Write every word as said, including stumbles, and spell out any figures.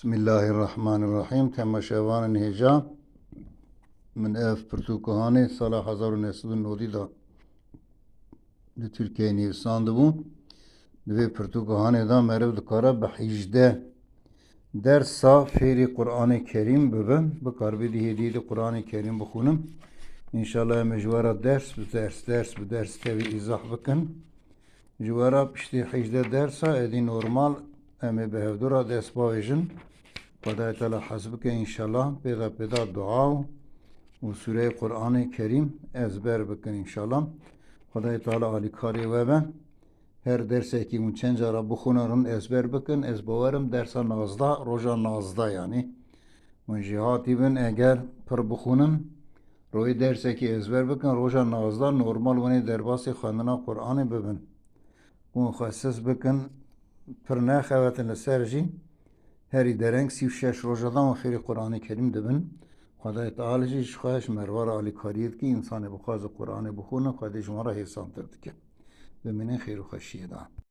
Bismillahirrahmanirrahim. Temaşevanên hêja, min ev pirtûka hanê sala hezar û neh sed û nodî de li Tirkiyeyê nivîsandibû. Di vê pirtûka hanê de meriv dikare bi hejdeh dersa fêrî Qur'anê Kerîm bibe, bikaribe di hêdî de Qur'anê Kerîm bixwînim. Înşallah em ê ji we re ders bi ders, ders bi ders tevî îzah bikin. Ji we re piştî hejdeh dersa êdî normal em ê bi hevdu re dest bavêjin. Xwedayê Teala hez bike înşallah pêda pêda dua û, û sûreyê Qur'anê Kerîm ezber bikin înşallah. Xwedayê Teala alîkarê we be. Her dersekî hûn çend cara bixwînin, ezber bikin, ez bawerim dersa nazdeh, roja nazdeh yanî. Hûn jî hatî bin, eger pir bixwînin, rojê dersekî ezber bikin, roja nazdeh normal winê derbasî xwendina Qur'anê bibin. Hûn xwe siz bikin, pir nexewetin li ser jî. Herî dereng sî û şeş roja de wan fêrî Qur'anê Kerîm dibin. Xwedayê Teala jî ji xwe ji merva re alîkariyê dike, însanê bixwaze Qur'anê bixwîne, Xwedê ji wan re hêsantir dike. Bimînin xêr û xweşiyê de.